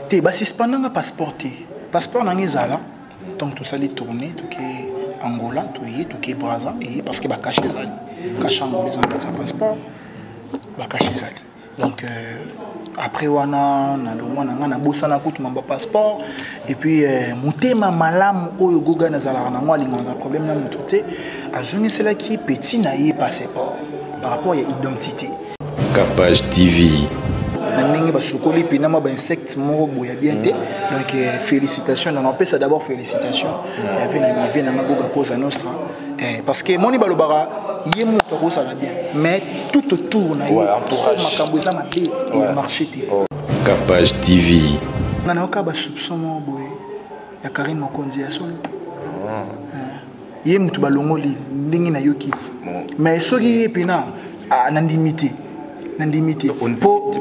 Te, basuspendanga passeport te. Passeport na nga ezala. Donc tosali tournée, toke Angola, toye, toke Brazza, eye parce que bacachet ezali. Cachet Angola eza na kati ya passeport, bacachet ezali. Donc après wana nalongwa na ngai, nabosana kutu mambo ya passeport. Et puis motema malamu oyo Goga nazalaka nango, alingaka na problème na moto te, azongiselaki petit na ye passeport par rapport ya identité. Capage TV. Na ndenge basokoli mpena mwa bainsecte moko boye ya bien te. Donc félicitations nanga, opesa d'abord félicitations ya ve na mive nanga Goga Cosa Nostra. Parce que moni balobaka ye moto akosala bien, mais tout autour na ye so makambo eza mabe e marché te. Capage TV. Nga nayoka basoupçon moko boye ya Karine Mokonzi ya solo. Ye moto balongoli ndenge nayoki, mais soki ye mpena nandimi te, nandimi te po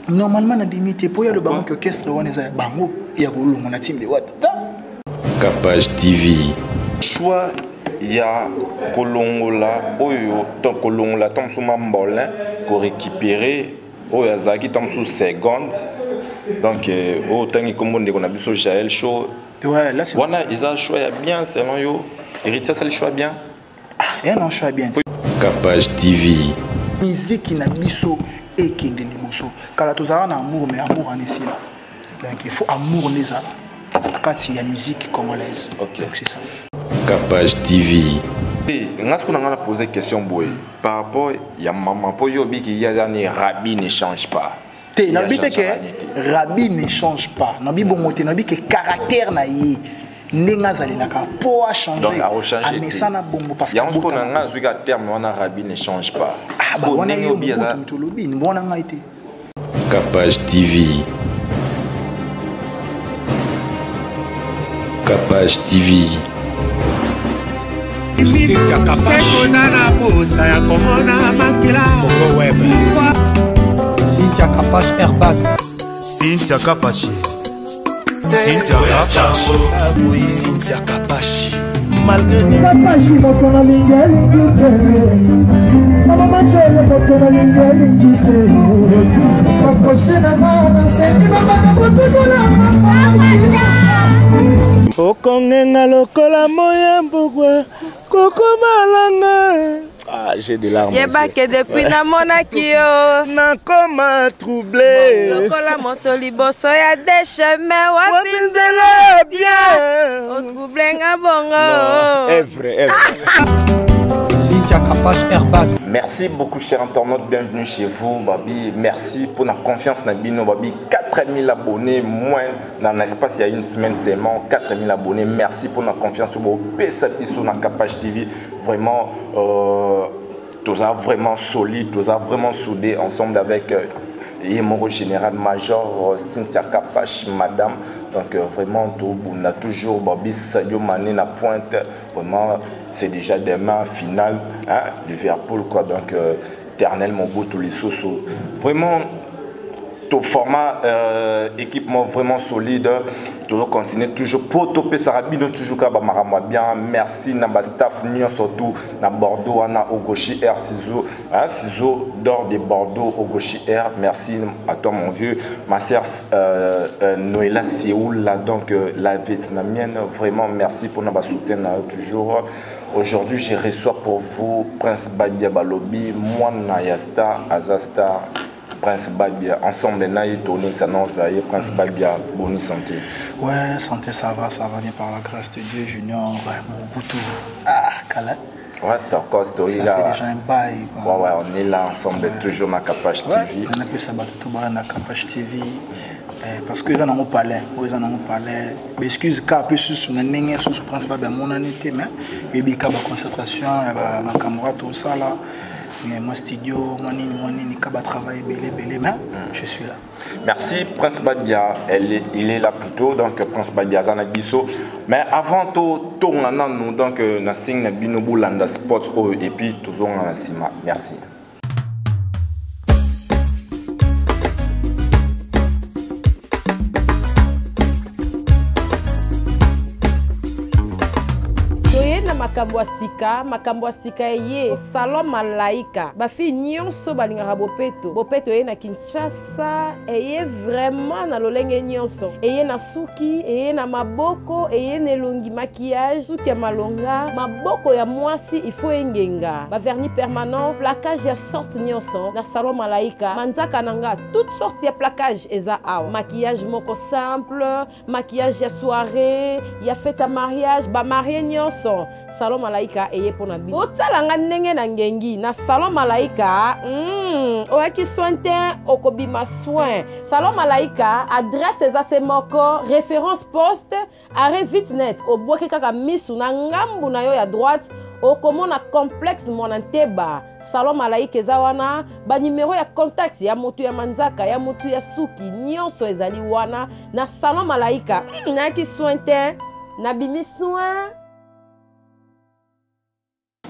normalement nandimi te po ya lobango ke orchestre wana eza ya bango ya kolonga na team de Wata. Capage TV. Choix ya kolongola oyo to kolongola to mosusu mambolin korécupérer oyo azalaki to mosusu seconde, donc oyo otangi nkombo ndeko na biso Jael Show. Ouais, là c'est wana eza choix ya bien selon yo. Héritier asali choix bien. Ah, ya non choix bien. Capage TV. Musique na biso ekende liboso. Kala tozala na amour, mais amour en esila. Donc il faut amour nezala na kati ya musique congolaise. Okay. Donc c'est ça. Capage TV. Nga siko na nga na poser question boye par rapport ya mama po yo biki ya ni Rabbi ne change pas. Te nabi te ke Rabbi ne change pas. Nabi bongo te, nabi ke caractère na ye ndenge azalelaka po a changer, amesana bongo parce que yango siko na nga azwiki terme wana Rabbi ne change pas. Ah ba wana yo moto lobi ni bona ngai te. Capage TV. Capage TV. Cynthia Kapash. Oza na posa ya komona makila. Congo Web. Cynthia Kapash Airbag. Cynthia Kapash. Cynthia Kapash. Cynthia Kapash. Malgré Kapashi moto na lingi elingi te. Mama Machele moto na lingi elingi te. Bakosi na nga nasengi babanda kotukola Kapashi. Okongenga lokola moya mbugwa kokomalanga. Ah, j'ai des larmes. Yebake depuis namonaki yo. Nakoma troublé. Lokola moto liboso ya des chemins wapi nzela ya bien. Otrouble nga bongo. Evre, evre. Cynthia Kapash Airbag. Merci beaucoup, chers internautes. Bienvenue chez vous, Babi. Merci pour la confiance, Nabino. Babi, 4000 abonnés, moins dans l'espace, il y a une semaine seulement. 4000 abonnés. Merci pour la confiance. Sur Capage TV. Vraiment, tout ça vraiment solide, tout ça vraiment soudé ensemble avec Yemoro Général Major Cynthia Kapash, madame. Donc vraiment, tout, on a toujours Babi Sadio Mané na pointe. Vraiment, c'est déjà demain finale, hein, Liverpool, quoi. Donc éternel Mobutu Lisusu. Vraiment, ton format équipement vraiment solide. Toujours continuer, toujours pour topper Sarabino, toujours kaba marama bien. Merci na ba staff nyon surtout na Bordeaux na Ogoshi Air ciseaux, hein, ciseaux d'or de Bordeaux Ogoshi Air. Merci à toi mon vieux, ma sœur Noëlla Séoul là, donc la vietnamienne, vraiment merci pour notre soutien là, toujours. Aujourd'hui, je reçois pour vous Prince Babia Balobi, moi Naya Star, Azastar. Prince Babia, ensemble, na ye tourné, ça non, ça y est, Prince Babia, bonne santé. Ouais, santé, ça va, ça va bien par la grâce de Dieu, Junior, ouais, Mobutu. Ah, Kala. Ouais, Toko, story, Ça là. fait déjà un bail, quoi. Ouais, ouais, on est là ensemble, Ouais. toujours dans Capage Ouais, TV. on a fait ça, bah, tout bas, dans Capage TV. Parce que ils en ont parlé, ils en ont parlé. Mais excuse, car peu sous son année, sous Prince Babia, mon année, mais et puis, car, bah, concentration, bah, ma caméra, tout ça, là. Mais moi, studio, moi, nini, moi, nini, kaba travail, belé, belé, mais je suis là. Merci, Prince Babia, il est là plutôt, donc Prince Babia, Zana Biso. Mais avant tout, tout, on a nous, donc, na signe, na bino, Boulanda Sports, oh, et puis, toujours, on a Sima. Merci. Makambo ya sika, makambo ya sika eye. Salon Malaika. Ba fille nyonso balingaka bopeto. Bopeto eye na Kinshasa, eye vraiment na lolenge nyonso. Eye na suki, eye na maboko, eye na elongi, maquillage, suki ya malonga, maboko ya mwasi il faut engenga. Ba vernis permanent, plaquage ya sorte nyonso na Salon Malaika. Manzaka na nga, toute sorte ya plaquage eza awa. Maquillage moko simple, maquillage ya soirée, ya fête ya mariage, ba marie nyonso. Salon Malaika eye pona bino. Botala nga ndenge na ngengi na Salon Malaika. Oyaki soin te, okobima soin. Salon Malaika, adresse eza se moko, référence poste, arrêt vite net, obwaki kaka misu na ngambu na yo ya droite, okomona complexe Mwana Nteba. Salon Malaika eza wana, ba numéro ya contact ya motu ya manzaka, ya motu ya suki, nyonso ezali wana na Salon Malaika. Nayaki soin te, nabimi soin.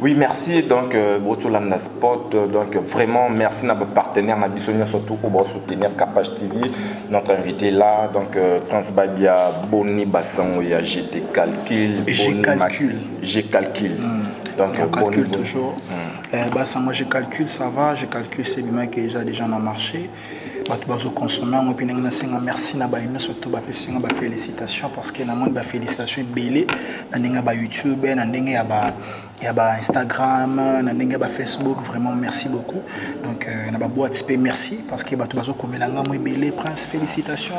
Oui, merci. Donc, Botolanda Sport. Donc, vraiment, merci à nos partenaires, na biso surtout pour soutenir Kapash TV. Notre invité là, donc, Prince Babia, Boni Bassango, ya GT Calcul, G Boni Calcul. Maxi, G Calcul. Donc, On calcule Boni, Boni. toujours. Bassango, je calcule, ça va. Je calcule, c'est bien qui est déjà dans le marché. Bato bazo consommer yango, mpe ndenge nasenga merci na baye nyonso to bapesinga ba félicitation, parce que namoni ba félicitation ebele na ndenge ya ba YouTube, na ndenge ya ba Instagram, na ndenge ya ba Facebook. Vraiment merci beaucoup. Donc, na ba boîte mpe merci, parce que bato bazokomela ngambo ebele, Prince félicitation,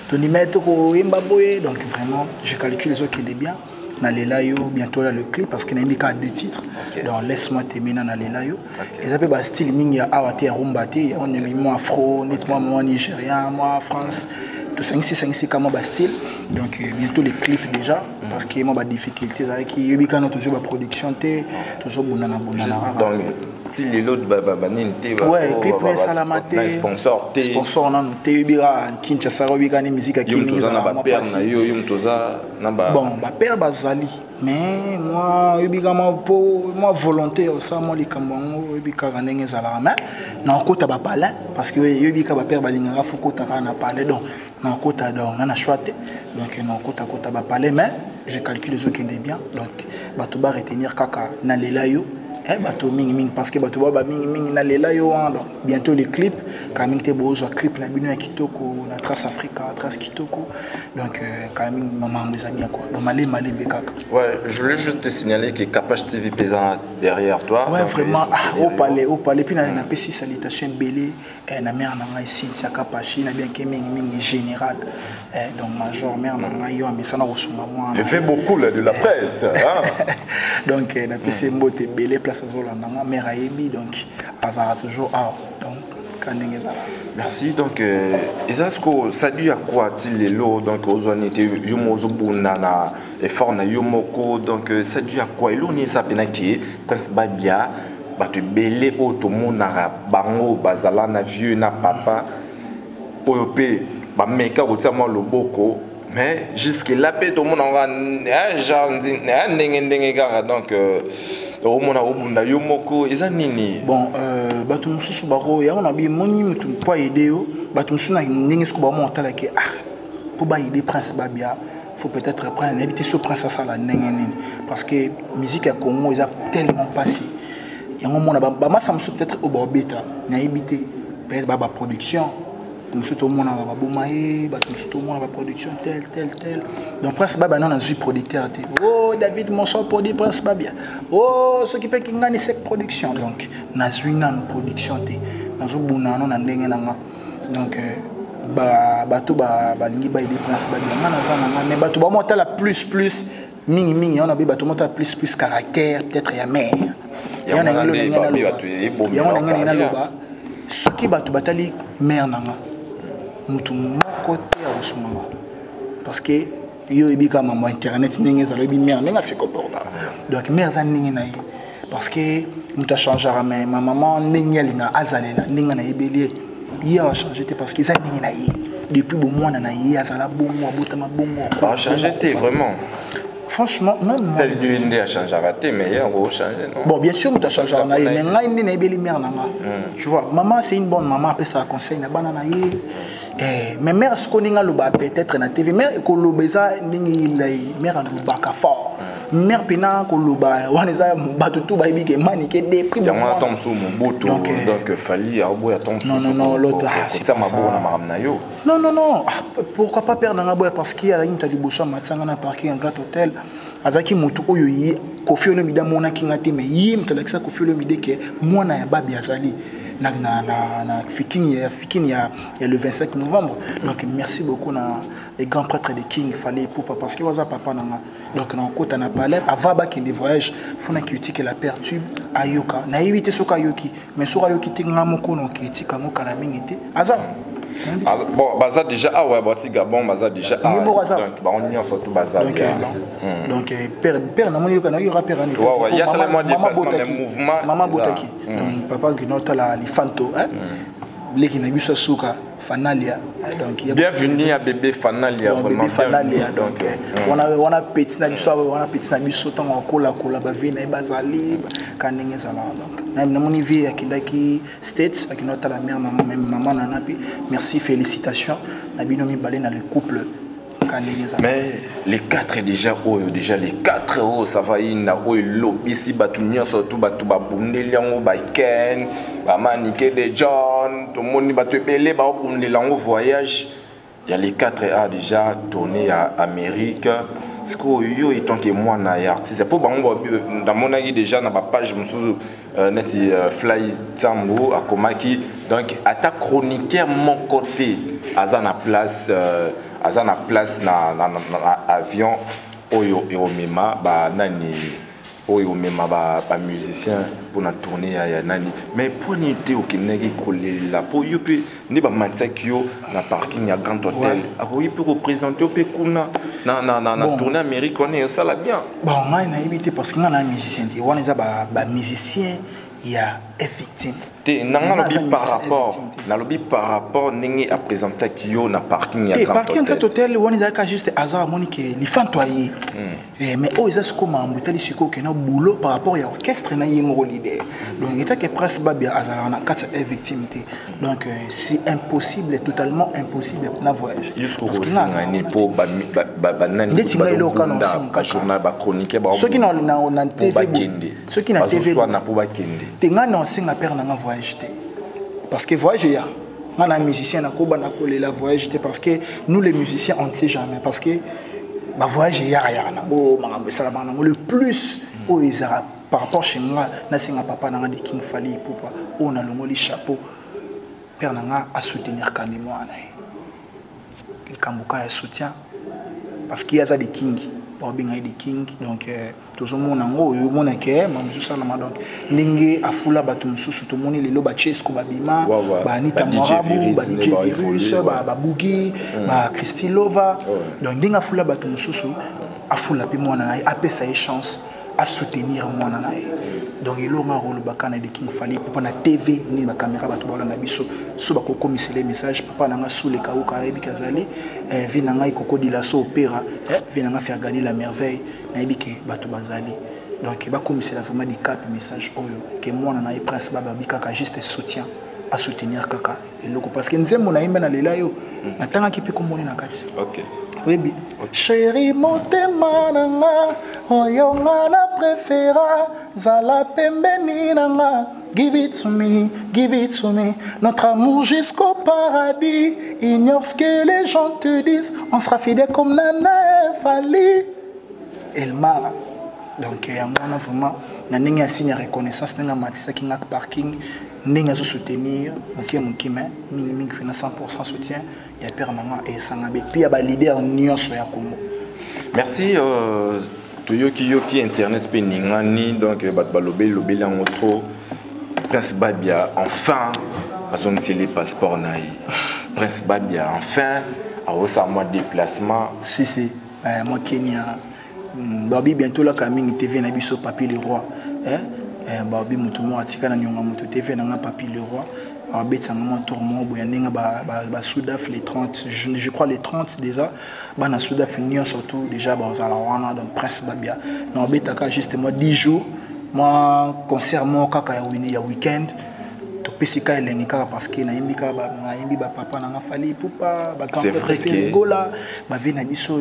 tondima ete koyemba boye. Donc vraiment je calcule, ezokende bien. Nalela yo, bientôt là le clip, parce que nayebi kaka 2 titres. Donc laisse-moi t'aimer na nalela yo. Eza mpe ba style mingi ya awa te, ya rumba te, ya on emi mwa afro, net mwa mwa nigérien, mwa France, tosangisi sangisi ka mwa ba style. Donc, bientôt les clips déjà, parce que mwa ba difficulté ezalaki, yebi kana toujours ba production te, toujours bundana bundana Juste kaka. dans le ti lelo ba nini te, ba Ouais, o, clip ba, na ba, esalama ba, te. na sponsor te. Sponsor nanu te, yebi kaka Kinshasa, oyebi kaka ni musique ya Yo moto Kin, oza na ezalaka ba mwa père pasi. na yo, yo moto oza na ba Bon, ba père bazali, mais moi, oyebi kaka mwa po, mwa volonté osala mwa likambo yango, oyebi kaka ndenge ezalaka. Mais na okota ba palais, parce que oyebi kaka ba père balingaka fo kota kaka na palais. Donc na okota, donc na na choix te. Donc na okota kota ba palais, mais je calcule ezokende bien. Donc bato ba retenir kaka na lela yo. Eh, bato mingi mingi, parce que bato ba mingi mingi na lela yo, hein. Donc bientôt les clips, quand même te bozo clip na bino ya kitoko na Trace Africa, Trace kitoko. Donc, quand même maman eza bien quoi. Donc malé malé bekaka. Ouais, je voulais juste te signaler que Kapash TV présent derrière toi. Ouais, Donc, vraiment, ils sont ah, derrière au palais, yo. au palais, puis na pesi salutation belé, eh, na mère na ngai Cynthia Kapashi, na bien ke mingi mingi général. Eh, donc major mère na ngai yo amesana kosunga mwana. Je fais beaucoup là, de la presse, hein. Donc, na pesi mbote belé place azolanda nga mère ayebi, donc azala toujours ah, donc ka ndenge ezala. Merci. Donc, eza ce que ça dit à quoi ti lelo, donc ozwani te yo mozo bunda na effort na yo moko, donc, ça dit à quoi elo ni ça pena ki Prince Babia bato ebele oyo tomonaka bango bazala na vieux na papa oyo mpe bameka kotia mwa loboko, mais jusque là mpe tomonaka, hein, genre, hein, ndenge ndenge kaka. Donc, omona obunda yo moko eza nini? Bon, bato mosusu bako yango na bimoni motu mpo aide yo, bato mosusu na ndenge soki bamona otalaki, ah, mpo baide Prince Babia, faut peut-être prendre nayebi te so Prince asala ndenge nini, parce que musique ya Congo eza tellement passé. Yango mona bamasa mosusu peut-être oyo baobeta nayebi te, peut-être ba baproduction mosusu tomona baboma ye, bato mosusu tomona baproduction tel tel tel. Donc Prince Babia nano azwi producteur te. Oh, David Monso produit Prince Babia, oh, soki mpe kingani sec production. Donc nazwi nano production te, nazobunda nano na ndenge na nga. Donc, bato balingi baide Prince Babia, nga naza na nga, mais bato bamotala plus plus mingi mingi yango na be bato motala plus plus caractère peut-être ya mère. Yango Yango na wana ngelo nde ndenge babi naloba. bato ebomi Yango na na ngelo ndenge carrière. naloba, soki bato batali mère na nga, motu moko te akosunga nga, parce que yo oyebi kaka mambo ya internet ndenge ezala, oyebi mère ndenge ase comportaka. Donc mère aza ndenge na ye, parce que moto achangeaka, mais ma maman ndenge alinga azalela ndenge nayebeli ye, ye achange te, parce que eza ndenge na ye depuis bomwana na ye, azala bongo, abotama bongo, akola Achange bongo, te, akufa. vraiment. Franchement, non, non. Celle du Ndé a changé raté, mais hier, on a changé, non? Bon, bien sûr, moto achangeaka na ye, mais ngai nde nayebeli mère na nga. Tu vois, maman, c'est une bonne maman, apesaka conseil na bana na ye. Eh, mais mère sikoyo ndenge aloba peut-être na tv, mère koloba eza ndenge yela ye, mère alobaka fort, mère mpena koloba wana eza bato tu bayebi ke Manike depuis Yango wana, ntango mosusu Mobutu. Donc, Donc Fally aoboya ntango Non, non, non, l'autre, ah, c'est kotia pas maboko ça. na makambo na yo. Non, non, non. Ah, pourquoi pas perdre nga boya? Parce que azalaki moto ya liboso amatisanga na parking ya Grand Hôtel. Azalaki moto oyo ye Kofi Olomide amonaki nga te, mais ye moto alakisa Kofi Olomide ke mwana ya Babi azali na Fikini ya Fikini ya le 25 novembre. Donc merci beaucoup na les grands prêtres de King Fally Ipupa, parce que waza papa na nga. Donc na okota na palais avant bakende voyage, fona kiotikela père tube ayoka. Nayebi te soki ayoki, mais soki ayoki te, nga moko na oketika yango kala mingi te aza. Ah, bon, baza déjà awa, bati Gabon, baza déjà Ye moko aza. Donc bango nyonso tu baza Donc, bien. Donc père namoni yoka nayoka père ani. Ouais, ya sala mwa déplacement, mais mouvement mama eza. botaki. Donc papa kino otala lifanto, hein? Leki na biso suka Fanalia. Donc Bienvenue à bébé Fanalia. Donc, vraiment bébé Fanalia. Bienvenue. Donc wana petit na biso, wana petit na biso, ntango akolakola bavie na ye bazali ka ndenge ezala. Donc namoni vie akendaki States, akenda otala mare na mama na napi. Merci, félicitations na bino mibale na le couple ka ndenge ezala. Mais les quatre déjà oyo, déjà les quatre oyo, ça va ina oyo elobisi bato nyonso tu, bato babundeli yango, baken bamanike de John, tomoni bato ebele baobundela yango, voyage ya les 4 a déjà tourné ya Amérique. Sikoyo yo etanke mwana ya artiste, mpo bango namonaki déjà na bapage mosusu, neti Fly Ntambo akomaki, donc ata chroniqueur moko te aza na place, aza na place na avion oyo ekomema banani, oyo omema bamusicien mpona tournée ya nani. Mais mpo nini te okendaki kolela? Mpo yo mpe nde bamatisaki yo na parking ya Grand Hôtel, akoki mpe koprésente yo mpe kuna na Bon. tournée Amérique wana, esala bien. Bon, ngai nayebi te, parce que ngai na musicien te. Wana eza bamusicien ya Victime. Te, nanga Nga nalobi aza par musicien rapport Victime te. Nalobi par rapport ndenge apresentaki yo na parking ya Te, Grand parking Hôtel. Grand Hôtel wana ezalaka juste hasard, amoni ke lifanto aye. Eh, mais oyo eza sikoyo makambo etali sikoyo okenda boulot par rapport ya orchestre na ye moko leader. Donc etake Prince Babia azalaka na kati ya Victime te. Donc c'est impossible, totalement impossible na voyage. Jusqu'au Parce que nga kosenga azalaka nini mpo banani Ndeti ngai eloko kaka na osenga kaka. bajournal, bachroniqueur Soki na TV bakende, soki na TV bazoswana mpo bakende. Te, ngai na osenga père na nga voyage te, parce que voyage eya, nga na musicien nakobanda kolela voyage te, parce que nous les musiciens, on ne sait jamais, parce que bavoyage eyaka yaka nango, makambo esalamaka nango. Le plus oyo ezalaka par rapport chez nga, nasenga papa na nga de King Fally Ipupa oyo nalongoli chapeau, père na nga asoutenir kande mwana na ye, likambo ka ya soutien, parce que ye aza de King, baobenga ye de King. Donc tozomona yango oyo omona ke makambo ezosalama. Donc ndenge afula bato mosusu, tomoni lelo bachesco babima, baanita Ba DJ Mwarabu, Virus, ba DJ nde ba Virus, évolué, babugi, baChristi Lova. Donc ndenge afula bato mosusu, afula mpe mwana na ye, apesa ye chance, asoutenir mwana na ye. Donc eloko nga kolobaka na de King Fally Papa na TV, nini, bacaméra, bato balanda biso, so bakokomisela message, papa na nga Suleka Uka, ayebi ke azali vi na ngai kokodila so opéra, vi na nga Fergani la merveille, nayebi ke bato bazali. Donc bakomisela vraiment Dicap message oyo ke mwana na ye Prince Babi kaka juste soutien, asoutenir kaka eloko, parce que nzembo nayemba na lela yo, natangaki mpe komboni na kati. Oyebi chéri, motema na nga oyo nga na préféra, zala pembeni na nga. Give it to me, give it to me, notre amour jusqu'au paradis. Ignore ce que les gens te disent, on sera fidèle comme Nana et Fally Elmara. Donc yango wana vraiment na ndenge ya signe ya reconnaissance, ndenge amatisaki nga parking, ndenge azosoutenir moke moke, mais mingimingi fena 100 soutien ya père na nga esanga be, puis ya baleader nyonso ya Congo. Merci. Toyoki yoki internet mpe eningani, donc bato balobeli lobeli yango trop. Prince Babia enfin azongiseli passeport na ye. Prince Babia enfin aosala mwa déplacement. Si, si, moi Kenya, babi bientôt laka mingi TV na biso Papi le Roi, eh? Babi moto moko atika na nionga moto TV na nga Papi le Roi abetisanga mwa tour moko boye ndenge basudaf les 30, je crois les 30 déjà, bana Sudaf nyonso surtout déjà bazala wana. Donc Prince Babia na obetaka juste mwa 10 jours, mwa concert moko kaka ya weekend. Napesi ka elengi kaka parce que nayembi kaka nayembi bapapa na nga Fally Ipupa, C'est vrai que- bagola bavie na biso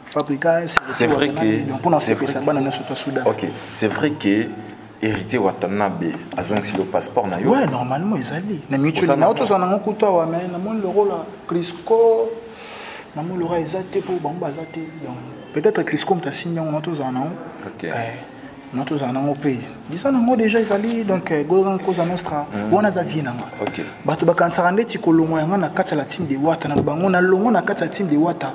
Fabrigas. C'est vrai que- mpona c'est vrai osepesa que- bana nyonso to Sudaf. Ok, c'est vrai que Héritier Watanabe azongisi le passeport na yo. Ouais, normalement ezali na Oza mutuelle. nango. Nauti ozala nango kutu awa, mais namoni lokola Crisco, namoni lokola eza te mpo bango baza te. Donc peut-être Crisco moto asimbi yango, nauti ozala nango. Nauti ozala nango mpe liza nango déjà ezali. Donc Gogan Cosa Nostra wana aza vie nanga. Bato bakanisaka ndeti kolongwa yanga na kati ya la team de Wata. Na bango nalongwa na kati ya team de Wata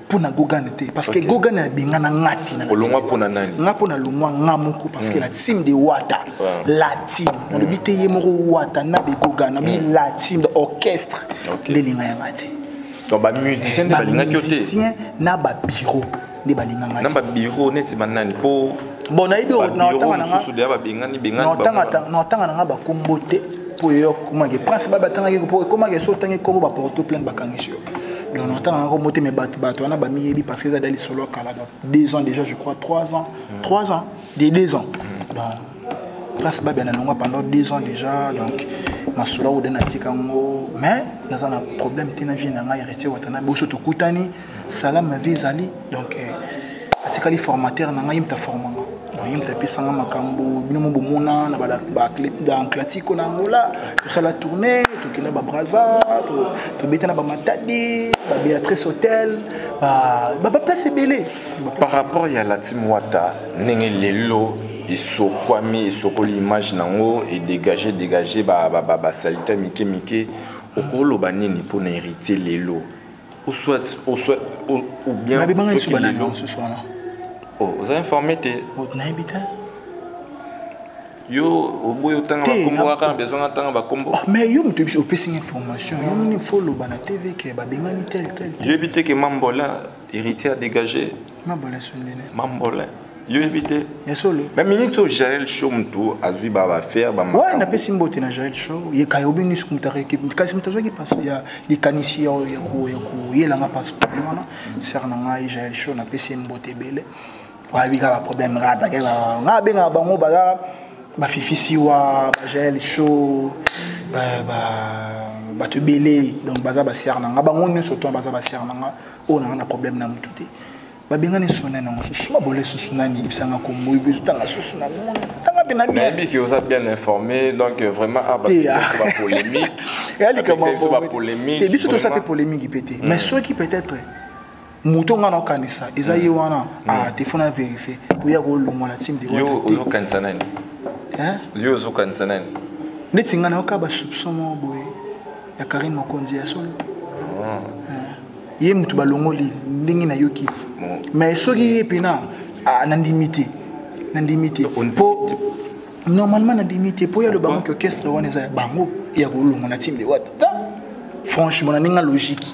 mpo na Gogan te, parce que Gogan abengana nga te na la Olongwa team de mpo na Wata. nani? Nga mpo nalongwa nga moko parce que la team de Wata, la team, nalobi te ye moko Wata na begogan, nalobi la team de orchestre nde elinga yanga te. Donc bamusicien nde balingaki yo te? Bamusicien na babureau nde balinganga Na te. babureau neti banani? Mpo Bon, nayebi na otanga nanga mosusu deya babengani bengani. Na otanga nanga bakombo te mpo yo komake prince ba batangaki mpo ekomake so otangi kombo baporte plainte, bakangisi yo. Donc na otanga nanga kombo te, mais bato wana bamiyebi parce que eza da lisolo ya kala. Donc 2 ans déjà, je crois 3 ans, 3 ans de 2 ans. Donc Prince Babia, nalongwa pendant 2 ans déjà. Donc masolo oyo nde natika yango, mais naza na problème te na vie na ngai Héritier Watana. Boso tokutani, salam, ma vie ezali. Donc atikali formateur na ngai, ye moto aformanga. Donc ye moto apesanga makambo bino mo bomona na baAtlantico na Angola. Tosala tournée, tokenda baBraza, tobeta na baMatadi, baBeatrice Hotel, baplace ebele. Par rapport ya la team Wata, ndenge lelo esokwami, esokoli image nango, edégage dégage basalite mike mike, okoloba nini mpona Héritier lelo, ou soit ou bien Nabebanga soki lisusu banani? Lelo Mosusu wana. Oh, oza informé te? Nayebi te. Yo oboyi otanga Te, bakombo kaka na na- besoin atanga bakombo. Ah, mais yo moto oyebisi, opesi nga information, yo moni fo oloba na TV ke babengani tel tel tel. Yoyebi te ke Mambolin, Héritier a dégagé? Mabola sondene. Mambolin, yoyebi te? Ya solo. Mais minute oyo Jael Show mutu azwi baaffaire. Ouais, napesi mbote na Jael Show. Ye kaya obi nyonso moto kasi moto azwaki ya likanisi ya koyelanga passeport ye wana, sere na ngai Jael Show, napesi ye mbote ebele. Bayebi kaka problème kaka take ngai abengaka bango, baza bafifisiwa, bajael Show, bato ebele. Donc baza basiare na nga, bango nyonso to baza basiare na nga oyo nanga na problème na motu te. Babengani sone nango susu mabole susu nani ebisanga kombo ebezotanga susu na tanga mpe na bien. Nayebi ke oza bien informé, donc vraiment ah, Te, bapekisa ah. biso bapolémique. Eyalika. Bapekisa biso bapolémique. Te, biso tosala mpe vraiment. polémique mpe te, mais soki peut-être moto nga na okanisa eza ye wana, ah, te, fo na vérifie po ya kolongola team de Yo Wata te. ozokanisa nani? Hein? Yo ozokanisa nani? Neti nga nayoka basoupçon moko boye ya Karine Mokonzi, ya solo ye moto balongoli ndenge nayoki. Bon. Mais soki ye mpena, ah, nandimi te, nandimi te. Ondimi Po te? normalement nandimi te mpo ya loba bango orchestre wana eza ya bango, ya kolongola team de Wata ta, franchement na ndenge logique.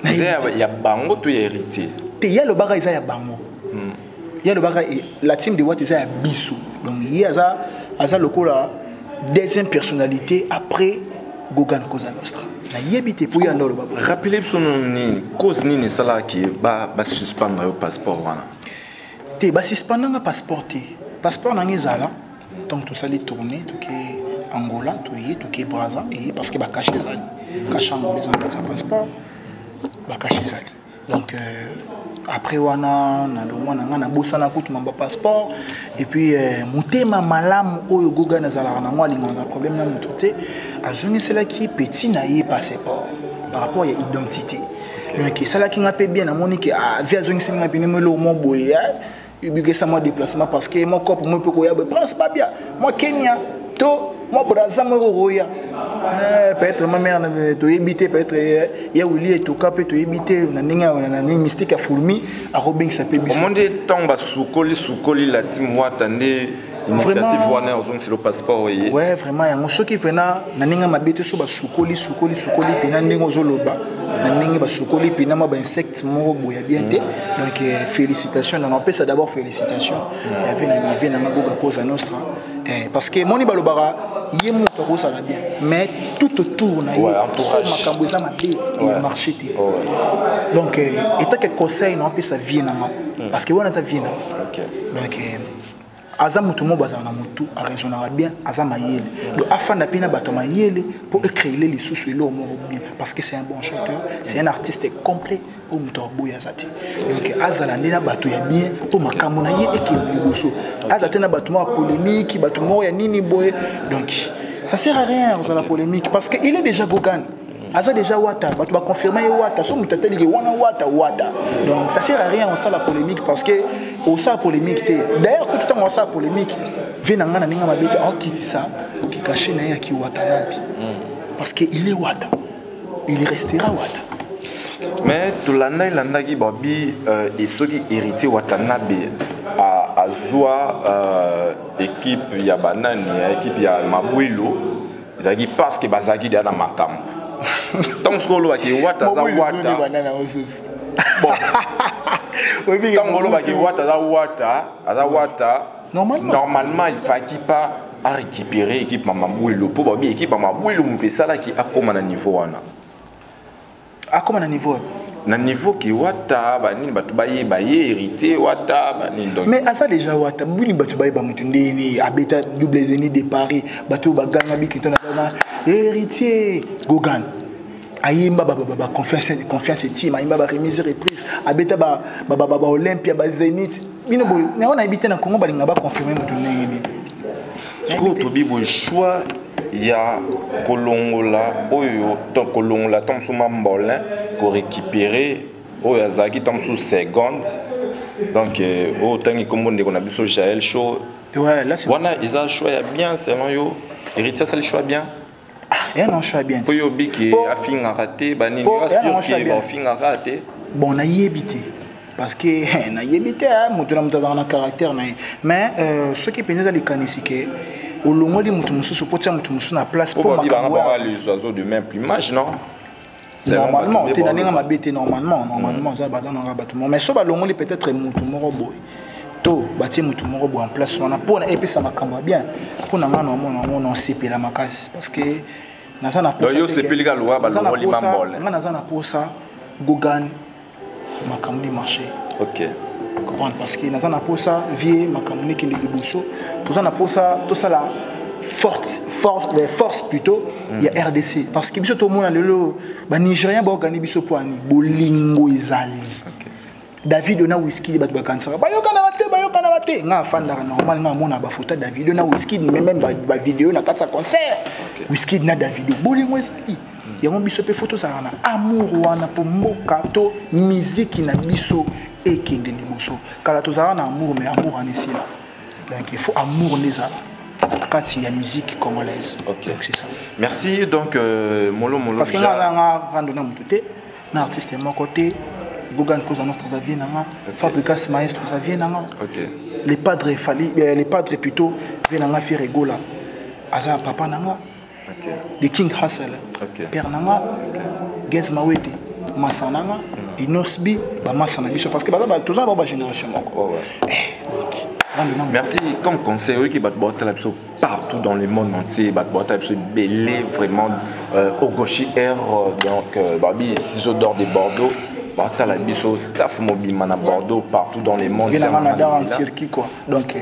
Eza ya bango to ya Héritier? Te, ye alobaka eza ya bango. Ye alobaka la team de Wata eza ya biso. Donc ye aza lokola deuxième personnalité après Gogan Cosa Nostra. Nayebi te mpo ye anda oloba boye. Rappele biso nano nini, cause nini esalaki basuspendre yo passeport wana? Te, basuspendanga passeport te. Passeport nanga ezala. Donc tosali tournée, toke Angola, toye, toke Braza eye parce que bacachet ezali, cachet Angola eza na kati ya passeport, bacachet ezali. Donc après wana nalongwa na ngai, nabosana kutu mambo ya passeport. Et puis motema malamu oyo Goga nazalaka nango, alingaka na problème na moto te, azongiselaki petit na ye passeport par rapport ya identité. Donc esalaki nga mpe bien. Namoni ke ah, vi azongiseli nga pene mo eloko mo boye ebikesa mwa déplacement, parce que mwa cope mo mpe koya boye Prince Babia mwa Kenya to mwa Braza moko koya. Peut-être ma mère toyebi te, peut-être ya wili etoka mpe toyebi te na ndenge na ndenge mystique ya fourmi akobengisa mpe biso. Omondi ntango basukoli sukoli la team Wata nde initiative wana ozongisela passeport oye? Ouais, vraiment yango soki mpena na ndenge mabe te, so basukoli sukoli sukoli mpena ndenge ozoloba, na ndenge basukoli mpena mwa bainsecte moko boye ya bien te. Donc félicitation nanga, opesa d'abord félicitation ya ve na vie nanga Goga Cosa Nostra, parce que moni balobaka ye moto akosala bien, mais tout autour na ye Ouais, so entourage. makambo eza mabe, emarché te. Donc etake conseil na opesa vie nanga, parce que wana aza vie nanga. Donc Aza motu moko bazala na motu, araisonnaka bien, aza mayele. Donc afanda mpe na bato ya mayele mpo ecréele lisusu eloko moko bien, parce que c'est un bon chanteur, c'est un artiste complet oyo moto aboyi aza te. Donc azala nde na bato ya bien mpo makambo na ye ekende liboso. Aza te na bato moko ya polémique, bato moko ya nini boye. Donc ça sert à rien kozala polémique, parce que il est déjà Gogan, aza déjà wata, bato baconfirme ye wata, so moto ateliki wana wata wata. Donc ça sert à rien osala polémique, parce que osala polémique te. D'ailleurs kutu ntango osala polémique, ve na ngai na ndenge mabe te, aokitisa kikashe na ye ya kiwatanabi, parce que il est wata, il restera wata. Mais tolanda elandaki babi soki Héritier Watanabe azwa équipe ya banani, ya équipe ya Mabwilu, ezalaki parce que bazalaki deya na makambo. Ntango soki olobaki wata aza wata, bon, ntango olobaki wata aza wata, aza wata, normalement il fallait pas à récupérer équipe ya Mabwilu, mpo babi équipe ya Mabwilu moto esalaki akóma na niveau wana. Akóma na niveau? Na niveau ke wata banini, bato bayeba ye Héritier Wata banini, donc Mais aza déjà wata. Bini bato bayeba motu ndeni abeta double Zénith de Paris, bato oyo baganga bikito na ganga Héritier Gogan, ayimba baconfiance, confiance etime, ayimba baremise reprise, abeta baolympia, bazénith. Bino boye yango nayebi te, na Congo balinga baconfirme motu ndenge nini? Sikoyo tobi boye, choix ya kolongola oyo to kolongola to mosusu mambolin, korécupérer oyo azalaki to mosusu seconde, donc oyo otangi nkombo ndeko na biso Jael Show. Ouais, là, c'est wana eza choix ya bien selon yo? Héritier asali choix bien? Ah, non, choix bien. Oyo obiki afingaka te banini? Po, sûr bien. Bafingaka te? Bon, nayebi te, parce que nayebi te, moto na moto azalaka na caractère na ye. Mais soki mpenza eza likanisi ke olongoli moto mosusu po tia moto mosusu na place po mpo babi banga makambo bango les oiseaux de même plumage, non? Normalement te, na ndenge mabe te. Normalement eza baza nanga bato moko, mais so balongoli peut-être motu moko boye to batie motu moko boye en place wana mpona epesa makambo ya bien, mpo na nga na omona yango na osepela makasi, parce que naza na Donc, yo osepeli kaka lokola balongoli mambole. Nga naza na posa Gogan makambo ni marché. Comprendre, parce que naza na posa vie makambo nekende liboso, toza na posa tosala force, force, force plutôt ya RDC, parce que biso tomona lelo banigérien baorgani biso mpo ani bolingo ezali. David na Whisky, bato bakanisaka bayokanaka te, bayokanaka te. Nga afandaka normal, nga amona bafoto ya David na Whisky, même bavideo na kati ya concert Whisky na Davido. Bolingo ezali yango. Biso mpe fo tozalaka na amour wana mpo mboka to miziki na biso ekende liboso. Kala tozalaka na amour, mais amour wana esila. Donc il faut amour nde ezala na kati ya musique congolaise. Donc c'est ça. Merci. Donc molo molo. Parce que nga nga rando na motu te, na artiste moko te. Gogan Cosa Nostra aza vie na nga, Fabricas Maestro aza vie na nga, les padres Fali, les padres plutôt, vie na nga Ferre Gola aza papa na nga, le King Hassel, père na nga, Gez Mawete masa na nga, Inosbi bamasa na biso, parce que baza toza na bao bagénération moko. Donc, rando na motu. Merci. Comme conseil oyoki bato baotala biso partout dans le monde entier, bato baotala biso ebele vraiment, Ogoshi Air, donc babi ciseau d'or de Bordeaux, baotala biso staff mobima na Bordeaux, partout dans le monde. Vie na nga na dar en Turquie quoi. Donc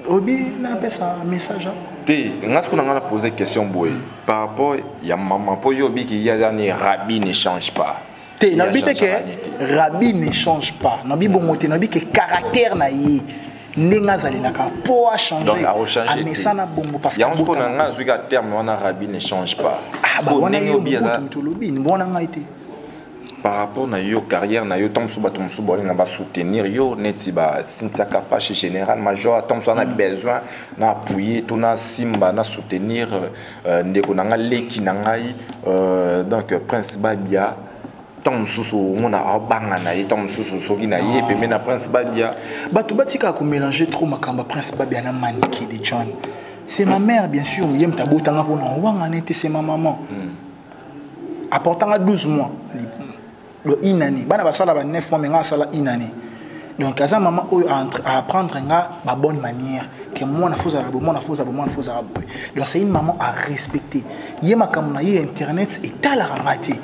obi napesa message, hein? Te, nga soki na nga na pose question boye par rapport ya mama, mpo yo obiki ye aza ni rabbi ne change pas. Te, nalobi te ke rabbi ne change pas. Nalobi bongo te. Nalobi ke caractère na ye ndenge azalelaka mpo achange. Donc aochange. Amesana bongo parce que Yango sikoyo na abotama. nga azwiki terme wana rabbi ne change pas. Ah, ba Sikoyo wana ndenge yo obi aza mobutu moto olobi wana ngai te. Par rapport na yo, carrière na yo, ntango mosusu bato mosusu baolinga basoutenir yo neti baCynthia Kapache, général major, ntango mosusu ana besoin na appuyer to na simba na soutenir ndeko na nga, leki na ngai, donc Prince Babia, ntango mosusu omona aobanga na ye, ntango mosusu soki na ye pembe na Prince Babia. Bato batikaka komélanger trop makambo ya Prince Babia na Manike de John. C'est ma mère, bien sûr. Ye moto abotanga, mpona owangana ete c'est ma maman. Apportanga 12 mois, donc une année. Bana basala ba 9 mois, mais nga asala une année. Donc aza mama oyo a apprendre nga ba bonne manière ke mwana fozala boye, mwana fozala boye, mwana fozala boye. Donc c'est une maman à respecter. Ye makambo na ye internet etalaka nga te.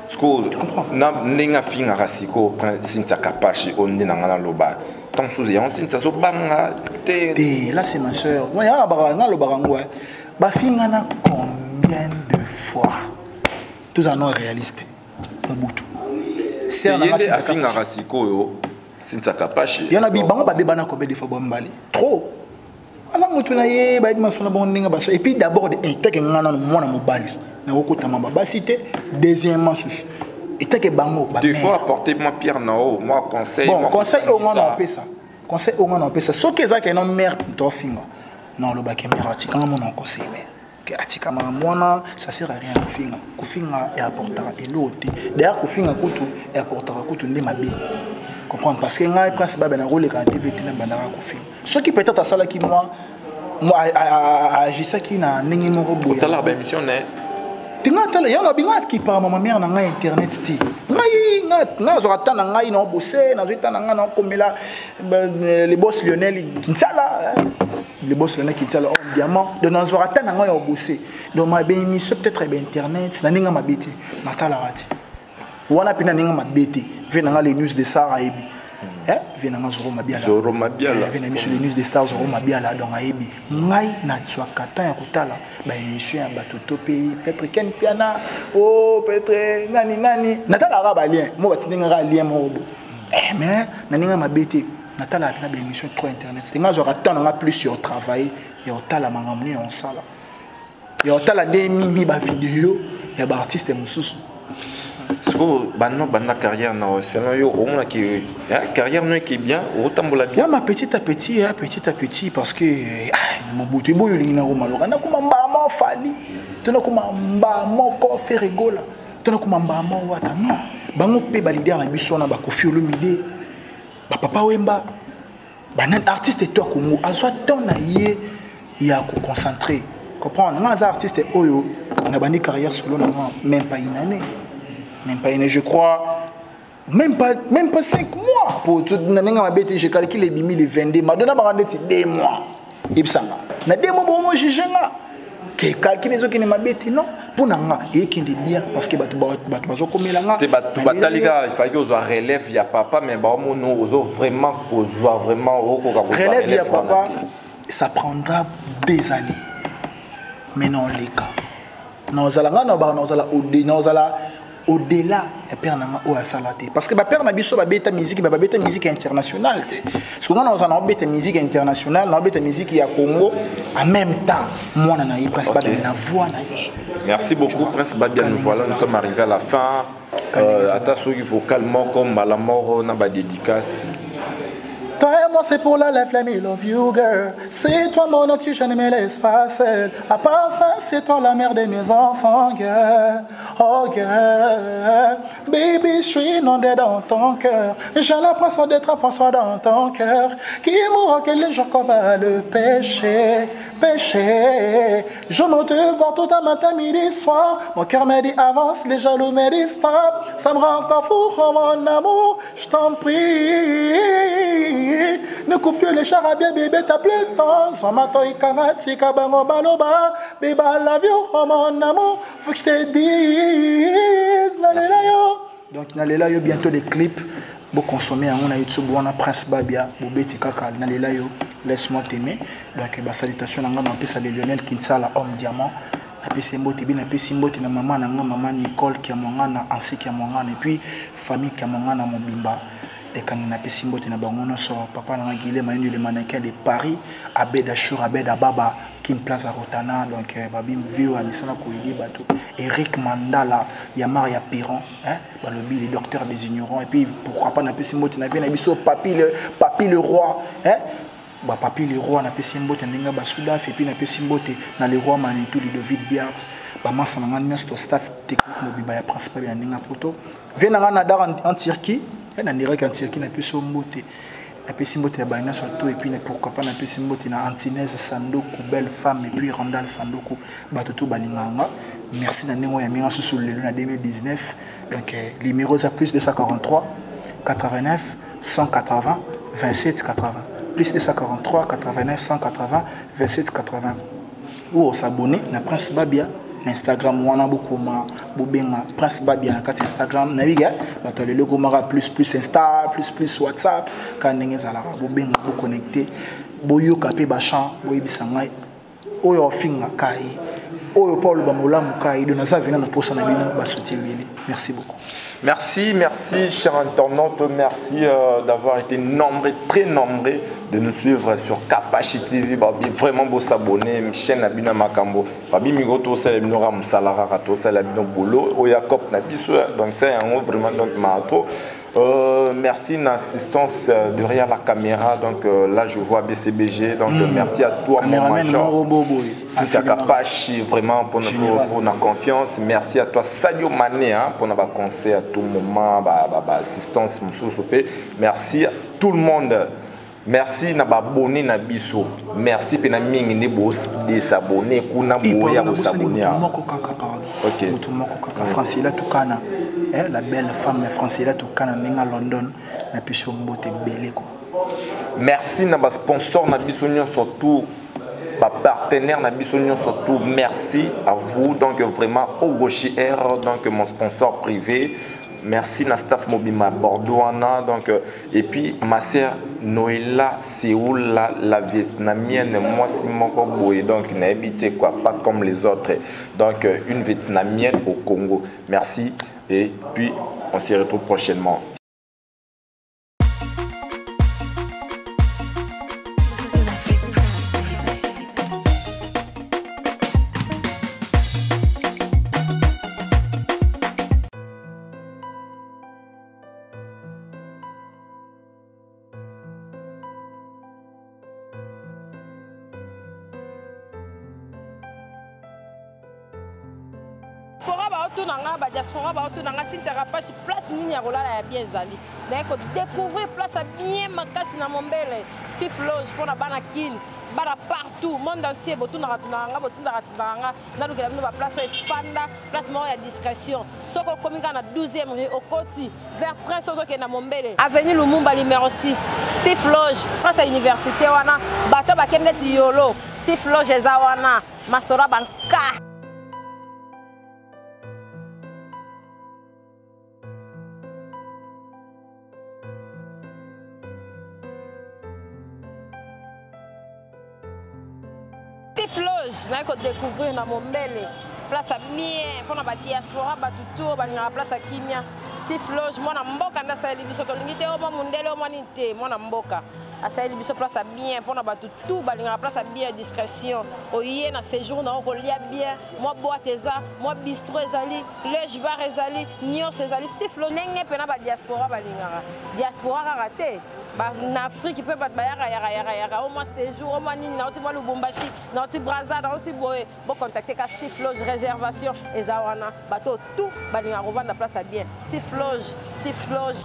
Sikoyo na ndenge afingaka sikoyo Prince Cynthia Kapache oyo, nde na nga naloba. Ntango mosusu yango Cynthia azobanga te. Te, là c'est ma sœur. Nga alobaka yango, bafingana combien de fois? Tozala non réaliste, Mobutu. Sœur na nga Cynthia afingaka sikoyo Cynthia Kapashi. Yana bi bango babebana combien de fois? Bombali trop aza motu na ye, bayebi maso na bango ndenge baso. Et puis d'abord eteke nga nano mwana mobali nakokotama babasi te. Deuxièmement, susu eteke bango. Des fois apporter moi pierre na o moi conseil. Bon, conseil oyo nga na opesa, conseil oyo nga na opesa, soki ezalaki no mare moto ofinga na olobaki mare atikanga mona conseil, mare ke atikamaka mwana, ça sert à rien kofinga. Kofinga eapportaka eloko te. D'ailleurs kofinga kutu eapportaka kutu nde mabe, comprendre? Parce que ngai Prince Babe nakoleka na TV te, nabandaka kofinga. Soki peut-être asalaki mwa agisaki na ndenge moko boye. Otalaka baémission na ye? Te, ngai tala yango abi ngai akipaka mama mare na ngai internet te. Ngai ngai nazwaka ta na ngai na obose, nazwi ta na ngai na okomela le boss Lionel Kinsala, le boss Lionel Kinsala, homme diamant. Donc nazwaka ta na ngai ya obose. Donc ma baémission peut-être ya bainternet na ndenge mabe te, natalaka te wana mpe na ndenge mabe te. Ve na ngai les news de Sara ayebi ve na nga Zoro Mabiala. Zoro Mabiala. Ve na biso les news de Star, Zoro Mabiala. Donc ayebi ngai nazwaka temps ya kotala baémission ya bato to mpe peut-être Ken Piana o peut-être nani nani, natalaka balien mo batindi ngaka lien moko bo. Mais na ndenge mabe te, natalaka mpe na baémission trop internet te. Ngai azwaka temps na nga plus ya otravaille, ya otala makambo nini ya osala, ya otala nde mimi bavideo ya baartiste mosusu. Sikoyo banda banda carrière na yo, selon yo omonaki carrière no eke bien, otambola bien? Ya ma petit à petit, hein, petit à petit, parce que ah, Mobutu eboyo olingi nakoma loka, nakoma mbama Fally to nakoma mba moko Ferre Gola to nakoma mbama Wata. Non, bango mpe baleader na biso wana, baKoffi Olomide, bapapa Wemba, banani, artiste to ya Congo azwa temps na ye ya koconcentrer, comprendre? Nga aza artiste oyo nabandi carrière solo na nga même pas une année, même pas une année, je crois, même pas 5 mois. Po na ndenge mabe te, je calcule, ebimi le 22, madonna baka ndeti 2 mois. Yebisanga na 2 mois bomo juge nga ke calcul ezokende mabe te. Non, mpo na nga eyekende bien parce que bato bazokomela nga. Te, bato batali kaka ifaki ozwa relève ya papa, mais baomona ozo vraiment kozwa, vraiment okoka kozwa relève ya papa. Ça prendra des années, mais non, leka nazala nga na baka nazala au-delà ya père na nga oyo asala te, parce que bapère na biso babeta musique, babeta musique internationale te. Parce que nga nazala naobeta musique internationale, naobeta musique ya Congo en même temps, mwana na ye Prince Babia na voix na ye. Merci beaucoup, Prince Babia. Nous voilà, nous sommes arrivés à la fin. Ata soki vocal moko mbala moko na badédicace. Toi et moi, c'est pour la life, let me love you, girl. C'est toi mon oxygène, ne me laisse pas seul. À part ça, c'est toi la mère de mes enfants, girl. Oh, girl. Baby, je suis inondé dans ton cœur. J'ai l'impression d'être un poisson dans ton cœur. Qui mourra que les jours qu'on va le pêcher, pêcher. Je me te voir tout un matin, midi, soir. Mon cœur me dit avance, les jaloux me disent stop. Ça me rend encore fou, oh mon amour. Je t'en prie. Ne coupe plus les charabia, bébé, t'as plus le temps. Sois ma toy, karatika, bango, baloba. Bébé, I love you, oh mon amour. Faut que je te dise. Nalela yo. Donc, nalela yo, bientôt des clips. Bo consommer yango na YouTube wana, Prince Babia, bobeti kaka nalela yo, laisse-moi t'aimer. Donc ba salutation na nga na opesa le Lionel Kinsala, homme diamant, napesi mbote bi, napesi mbote na mama na nga, mama Nicole Kiamwangana, ainsi Kiamwangana, et puis famille Kiamwangana mobimba ekani, napesi mbote na bango nyonso. Papa na nga Guilem Mayindu, le mannequin de Paris, Abed Ashur, Abed Ababa, Kim Plaza Rotana. Donc babim vieux amisana koyede bato, Eric Mandala, Yamar ya Piron, hein, balobi les docteurs des ignorants. Et puis pourquoi pas napesi mbote na vie na biso papi le roi, hein, bapapi le roi, napesi mbote ndenge basudaf. Et puis napesi mbote na le roi Manitou, Ludovic Biart, bamasa na nga nyonso to staff technique mobimba ya principal ya ndenge poto. Vie na nga na dar en Turquie, na direct en Turquie, napesi yo mbote, napesi mbote na bato nyonso to. Et puis pourquoi pas napesi mbote na Antinese Sandoku, belle femme, et puis Randal Sandoku, bato to balingaka nga. Merci na ndenge oyo ya minga susu lelo na 2019. Donc numéro eza plus 243 89 180 27 80, plus 243 89 180 27 80, ou s'abonner na Prince Babia. Na Instagram wana bokoma bobenga Prince Babia na kati ya Instagram. Nayebi ke bato ya lelo ekomaka plus plus Insta, plus plus WhatsApp, kaka ndenge ezalaka bobenga boconnecte boyoka mpe bachant boyebisa ngai oyo ofinga kai oyo mpo oloba molamu kai donc naza vena na posa na bino basoutien ebele. Merci beaucoup. Merci, merci, chers internautes. Merci d'avoir été nombreux, très nombreux, de nous suivre sur Kapashi TV. Babi, vraiment beau s'abonner. Chaîne na bino Makambo. Babi, Migo, tout ça, bino ram salara, tout ça, bino boulot. Oya cop na biso. Donc, c'est un haut, vraiment, donc, mato. Merci une assistance derrière la caméra. Donc là, je vois BCBG. Donc merci à toi, mon Caméraman major. Moro Bobo. Cynthia Kapashi, vraiment pour notre confiance. Merci à toi, Sadio Mané, hein, pour notre conseil à tout moment, assistance, Moussou Soupé. Merci à tout le monde. Merci na ba abonné na biso. Merci pe na mingi nde bo désabonner kuna Et boya pardon, bo s'abonner. Mutu moko kaka, pardon. OK. Mutu moko kaka Francilla Tukana. Eh, la belle femme Francilla Tukana ninga London na biso mbote belé quoi. Merci na ba sponsor na biso nyonso surtout ba partenaire na biso nyonso surtout. Merci à vous donc vraiment Ogoshi Air donc mon sponsor privé. Merci na staff mobima Bordeaux wana donc et puis ma sœur Noëlla Séoul la vietnamienne moi si moko boye donc na habité quoi pas comme les autres donc une vietnamienne au Congo. Merci et puis on se retrouve prochainement. Diaspora baotunanga Cynthia Kapashi place nini ya kolala ya bien ezali naye kodécouvrir place ya bien makasi na Mombele Sif Loge mpona bana Kin bana partout monde entier botunaka tunaka nga botindaka tindaka nga nalukela bino baplace oyo efanda place moko ya discrétion soki okomi kaka na 12e rue okoti vers Prince ozokende na Mombele avenue Lumumba numéro 6 Sif Loge Prince ya université wana bato bakende ti yolo Sif Loge eza wana masolo ya banka. Loge naye kodécouvrir na Mombele place ya bien mpona badiaspora bato tour balingaka place ya kimia Sif Loge mwana mboka nde asaleli biso tolingi te omwa mondele omwa nini te mwana mboka asaleli biso place ya bien mpona bato tout balingaka place ya bien discrétion oye na séjour na yo kolia bien mwa boîte eza mwa bistro ezali loge bar ezali nyonso ezali Sif Loge ndenge mpena badiaspora balingaka diaspora kaka te na Afrique mpe bato bayaka yaka yaka yaka omwa séjour omwa nini nauti mwa Lubumbashi nauti Braza nauti boye bocontacte ka Sif Loge réservation eza wana bato tout balingaka kovanda place ya bien Sif Loge Sif Loge.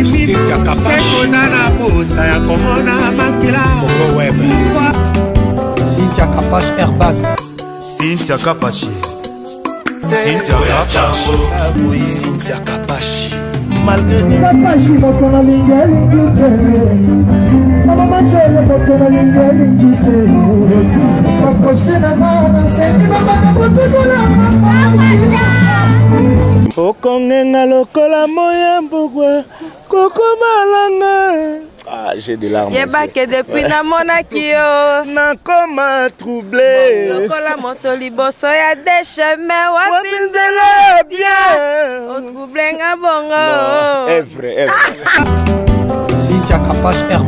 Cynthia Kapashi. Oza na posa ya komona makila. Congo Web. Cynthia Kapash Airbag. Cynthia Kapashi. Cynthia Kapashi. Cynthia Kapashi. Malgré Kapashi moto nalingi elingi te mama machele moto nalingi elingi te baprose na nga nasengi babanda kotukola. Okongenga lokola moya mbugwe kokomalanga. Ah, j'ai des larmes. Yebake depuis namonaki yo nakoma troublé lokola moto liboso ya dechemin wapi wapi nzela ya bien otroublenga bongo. Evre, evre. Cynthia Kapash Airbag.